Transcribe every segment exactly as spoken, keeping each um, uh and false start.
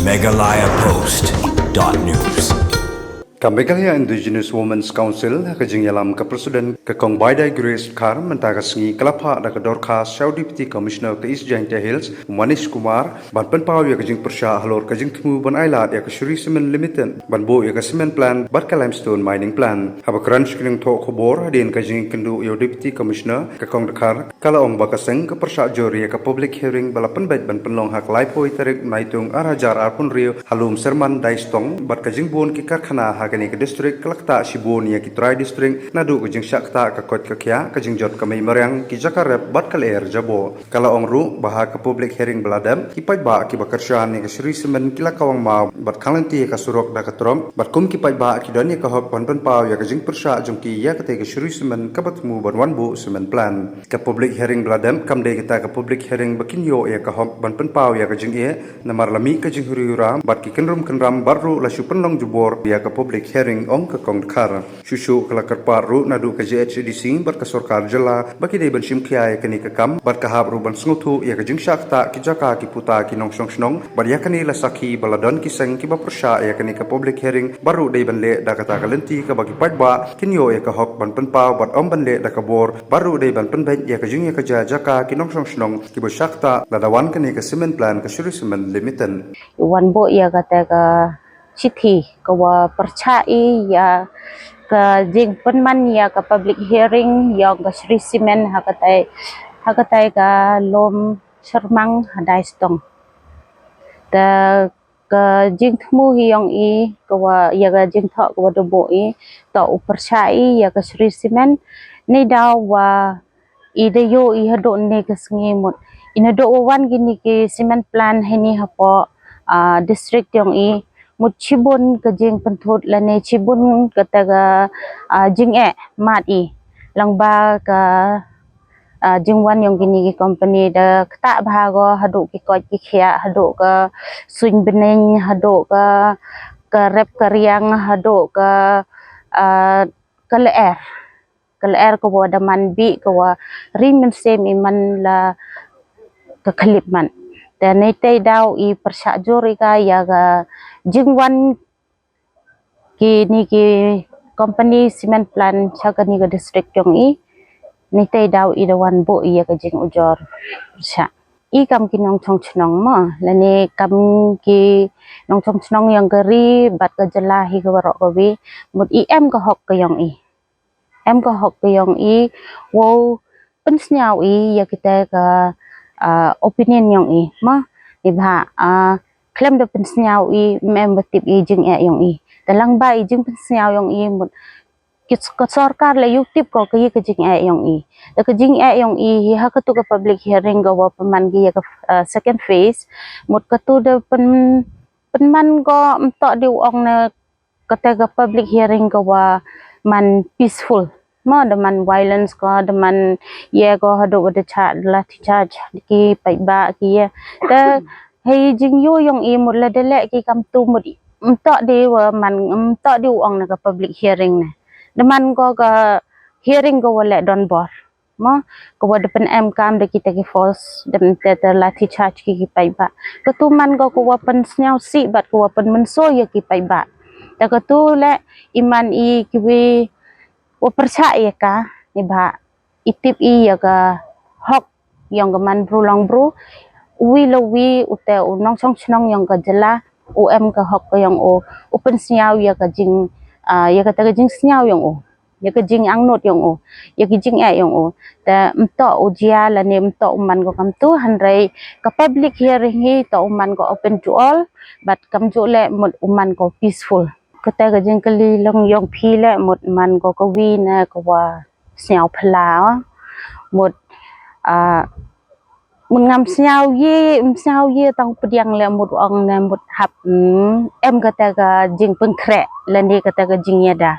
Meghalaya Post dot news. Ka Meghalaya Indigenous Women's Council, ka jingïalam ka President, ka Kong Baidai Grace Khar, mynta ka sngi ka la phah da ka dorkhas sha u Deputy Commissioner ka East Jaintia Hills, u Manish Kumar, ban pynpaw ïa ka jingpyrshah halor ka jingthmu ban ailad ïa ka Shree Cement Limited ban buh ïa ka cement plant bad ka limestone mining plant. Haba kren sha ki nongthoh khubor hadien ka jingïakynduh ïa u Deputy Commissioner, ka Kong Dkhar ka la ong ba ka seng ka pyrshah jur ïa ka public hearing ba la pynbeit ban pynlong ha ka laiphew tarik Naitung ar hajar arphew hynriew ha Lum Serman Daistong, bad ka jingbun ki karkhana ha kane ka district ka la ktah shibun ïa ki trai district naduh ka jingshah ktah ka koit ka khiah, ka jingjot ka mei mariang, ki jaka rep bad ka lyer jaboh. Ka la ong ruh ba ha ka public hearing ba la dep, ki paidbah kiba kyrshan ïa ka Shree Cement ki la kawang maw bad khang lynti ïa ka surok da ka trok, bad kum ki paidbah ki don ïa ka hok ban pynpaw ïa ka jingpyrshah jong ki ïa katei ka Shree Cement kaba thmu ban wan buh cement plant. Ka public hearing ba la dep kam dei kata ka public hearing ba kin ïoh ïa ka hok ban pynpaw ïa ka jingeh, namar la mih ka jinghuri hura bad ki kynrum kynram bad ruh la shu pynlong jubor ïa ka public hearing, ong ka Kong Dkhar. Shuh shuh ka la kyrpad ruh naduh ka J H A D C bad ka sorkar jylla ba ki dei ban shim khia ïa kane ka kam bad ka hap ruh ban sngewthuh ïa ka jingshah ktah ki jaka, ki puta, ki nongshong shnong, bad ïa kane la sakhi ba la don ki seng kiba pyrshah ïa kane ka public hearing, bad ruh dei ban leh da kata ka lynti kaba ki paidbah kin ïoh ïa ka hok ban pynpaw bad ym ban leh da ka bor, bad ruh dei ban pynbeit ïa ka jingïakajia jaka, ki nongshong shnong kiba shah ktah lada wan kane ka cement plant ka Shree Cement Limited. Wan buh ïa kata ka shithi ka wa pyrshah ïa ka jingpynman ïa ka public hearing ïa ka Shree Cement ha katei, ha katei ka Lum Serman Daistong. Te ka jingthmu hi ïong i ka wa ïa ka jingthoh ka wa da buh i, to u pyrshah i ïa ka Shree Cement. Ni daw wa i da ïoh i haduh ne ka sngi mut i naduh wa wan kini ki cement plant hini hapoh, ah, district ïong i, mut shibun ka jingpynthut lane shibun kata ka, ah, jingeh mad i lyngba ka, ah, jingwan ïong kini ki company. Da ktah bha ko haduh ki koit ki khiah, haduh ka suiñ bneng, haduh ka, ka rep ka riang, haduh ka, ah, ka lyer. Ka lyer ka wa da man bih, ka wa ring mynsiem i man la ka khlip man. Te neitei daw i pyrshah jur i ka ïa ka jingwan kini ki company cement plant sha kani ka district ïong i. Neitei daw i da wan buh ïa ka jingujor pyrshah. I kam ki nongchong chnong mo lane kam ki nongchong chnong ïong ka ri bad ka jylla hi ka waroh ka wi, mut i em ka hok ka ïong i. Em ka hok ka ïong i, wow pynsngew i ïa kita ka, ah, opinion ïong i. Ma, i bha, ah, khlem da pynsngew i, em ba tip i jingeh ïong i. Te lyngba i jingpynsngew ïong i, mut ki s-, ka sorkar la ïoh tip ko ka ïa ka jingeh ïong i. Te ka jingeh ïong i hi ha katu ka public hearing ka wa pynman ki ïa ka, ah, second phase, mut katu da pyn-, pynman ko mtok di u ong na kata ka public hearing ka wa man peaceful. Ma da man violence ko, da man ïa ko haduh wa da chah lathi charge ki paidbah ki ïa. Te hei jingïoh ïong i mut la da leh ki kam tu mut mtok di wa man mtok di u ong na ka public hearing ne. Da man ko ka hearing ka wa leh don bor. Ma, ka wa da pynem kam da kita ki force, da mynta da lathi charge ki ki paidbah. Katu man ko ka wa pynsngew sih bad ka wa pynmynsaw ïa ki paidbah. Da katu leh i man i ki wi wa pyrshah ïa ka, ni bha i tip i ïa ka hok ïong ka man bru long bru. Wi la wi u te u nongchong chnong ïong ka jylla, u em ka hok ka ïong u, u pynsngew ïa ka jing, ah, ïa kata ka jingsngew ïong u, ïa ka jingangnud ïong u, ïa ka jingeh ïong u. Te mtok u jia lane mtok u man ko kam tu, hynrei ka public hearing hi to u man ko open to all, bad kam ju leh mut u man ko peaceful. Kata ka jingkylli long ïong phi leh mut man ko ka wi ne ka wa sngew phylla, mut, ah, mut ngam sngew ïa, ngam sngew ïa tang pdiang leh mut ong ne mut hap, mm, em kata ka jingpynkhreh lane kata ka jingïada.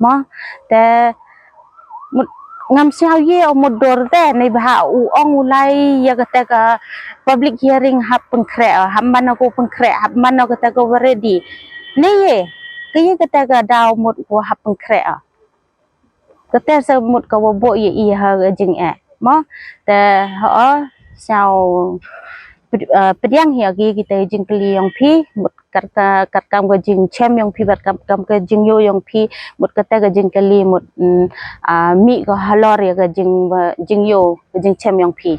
Mo, te mut ngam sngew ïa mut dur te ne bha u ong u lai ïa kata ka public hearing hap pynkhreh, hap man ko pynkhreh, hap man kata ka wa ready. Ne ïa, ka ïa kata ka daw mut ko hap pynkhreh. Kata sa mut ka wa buh ïa i ha ka jingeh. Mo, te ho, sngew pdiang hi ïa ki kita ki jingkylli yong phi, mut katkam ka jingchem yong phi bad katkam ka jingïoh yong phi, mut kata ka jingkylli mut mih ko halor ïa ka jingïoh ka jingchem yong phi.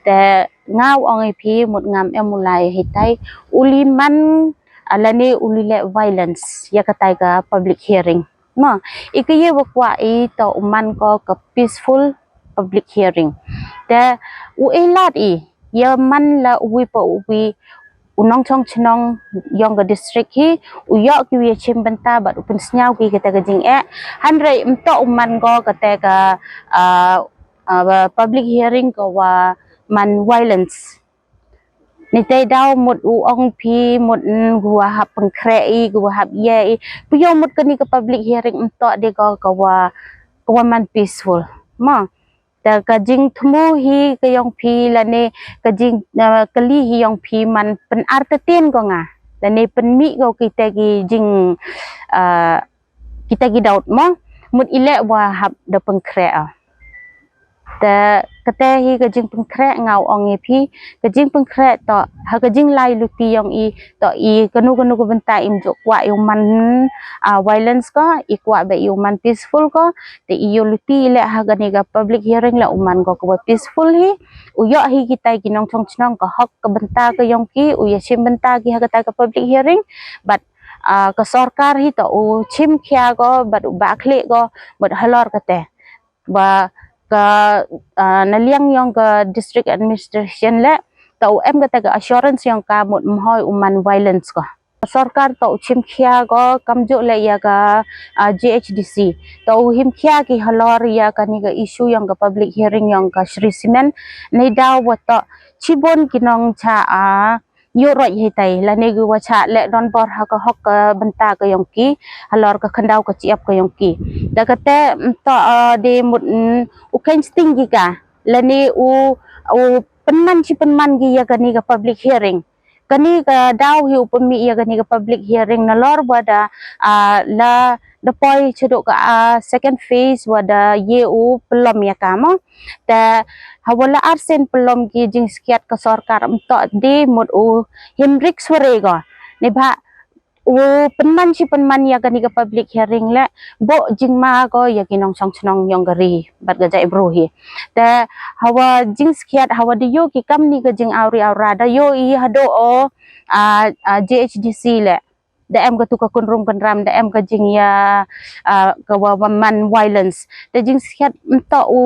Te nga u ong ïa phi mut ngam em u lai hitai u li man lane u li leh violence ïa katai ka public hearing. Ma i ka ïa wa kwah i to u man ko ka peaceful public hearing. Te u e lad i ïa man la uwi pa uwi u nongchong chnong yong ka district hi u ïoh ki ïa chim bynta bad u pynsngew ki kata ka jingeh. Hynrei mto u man ko kata ka public hearing ka wa man violence. Ni te daw mut u ong phi mut gu wa hap pynkhreh i gu wa hap ïa i phi ïoh mut kani ka public hearing mto de ko ka wa ka wa man peaceful. Ma te ka jingthmu hi ka yong phi lane ka jing kali hi yong phi man pynartatien ko nga lane pynmih ko kita ki jing kita ki daud mo mut i leh wa hap da pynkhreh. Te kata hi ka jingpynkhreh nga u ong ïa phi ka jingpynkhreh to ha ka jinglai luti yong i to i kanu kanu ka bynta im ju kwah ïa u man violence ko i kwah ba ïa u man peaceful ko. Te i ïa luti i leh ha kani ka public hearing la u man ko ka wa peaceful hi u ïoh hi kita ki nongchong chnong ka hok ka bynta ka yong ki u ïa chim bynta ki ha kata ka public hearing. Bad ka sorkar hi to u chim khia ko bad u ba khlieh ko bad halor kata ba ka na liang yong ka district administration le to u em kata ka assurance yong ka mut mhoi u man violence ko. Sorkar to u chim khia ko kamjooh le ïa ka G H D C to u him khia ki halor ïa kani ka issue yong ka public hearing yong ka Shree Cement. Ni daw wa to chibun ki nong cha a ïoh roi hitai lane gu wa cha leh don bor ha ka hok ka bynta ka yong ki halor ka khyndaw ka chiap ka yong ki. Da kata mto de mut u khein sting ki ka lane u u pynman chi pynman ki ïa kani ka public hearing. Kani ka daw hi u pynmih ïa kani ka public hearing na lor ba da la da poi chaduk ka second phase wa da ye u pynlom ïa ka mo. Te ha wa la arsen pynlom ki jingskhiat ka sorkar mto de mut u him rik sware ko. Ni ba u pynman chi pynman ïa kani ka public hearing le bo jingma ko ïa ki nongchong chnong yong ka ri bad ka jaitbru hi. Te ha wa jingskhiat ha wa da ïoh ki kam ni ka jing awri awra da ïoh i hado o G H D C le da em ka tu ka kunrum kunram da em ka jingïa ka wa man violence. Te jingskhiat mto u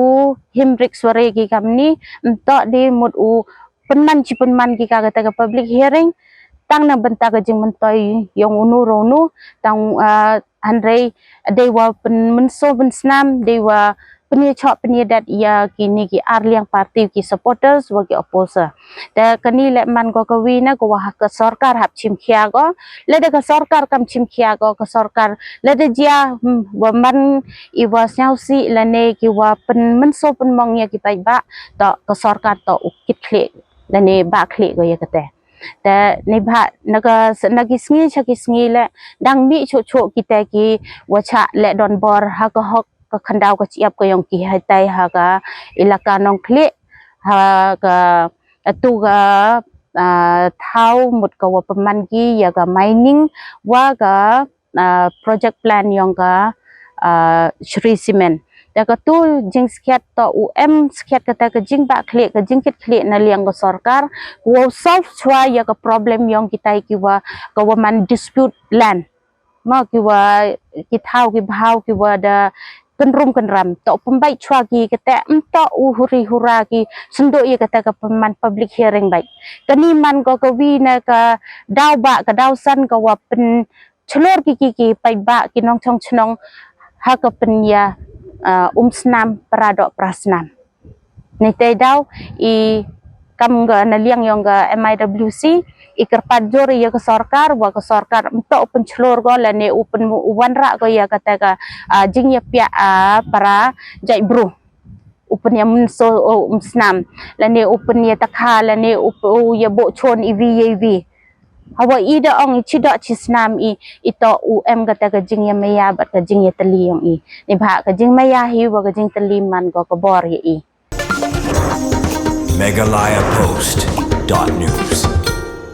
him rik sware ki kam ni mto de mut u pynman chi pynman ki ka kata ka public hearing tang na bynta ka jingmyntoi yong unu ro unu tang hynrei dei wa pynmynsaw pynsnam dei wa pynïachoh pynïadat ïa kini ki arliang party ki supporters wa ki opposer. Te kani le man ko ka wi na ko wa ha ka sorkar hap chim khia ko lada ka sorkar kam chim khia ko ka sorkar lada jia wa man i wa sñiawsih lane ki wa pynmynsaw pynmong ïa ki paidbah to ka sorkar to u kit khlieh lane ba khlieh ko ïa kata. Te ni ba na ka na ki sngi cha ki sngi le dang mih chuh chuh kita ki wa cha le don bor ha ka hok ka khyndaw ka chiap ka yong ki hitai ha ka ilaka Nongkhlieh ha ka atu ka thaw mut ka wa pynman ki ïa ka mining wa ka project plan yong ka Shree Cement. Te ka tu jingskhiat to u em skhiat kata ka jingbah khlieh ka jingkit khlieh na liang ka sorkar ko solve chwa ïa ka problem yong kitai ki wa ka wa man dispute land. Ma ki wa ki thaw ki bhaw ki wa da kynrum kynram to pynbait chwa ki kata mto u huri hura ki synduh ïa kata ka pynman public hearing bait. Kani man ko ka wi na ka daw ba ka daw san ka wa pyn chlur ki ki ki paidbah ki nongchong chnong ha ka pynïa um snam para doh para snam. Ni te daw i kam ga na liang yong ga M I W C i kyrpad jur ïa ka sorkar wa ka sorkar mto u pynchlur ko lane u pyn u wanrah ko ïa kata ka jingïapiah para jaitbru. U pynïa mynso um snam lane u pynïa takha lane u ïa boh chon iwi ïa iwi. Hawa i da ong i chi doh chi snam i i to u em kata ka jingïamaya bad ka jingïatylli yong i. Ni ba ka jingmaya hi wa ka jingtylli man ko ka bor ïa i. Meghalaya Post. dot news.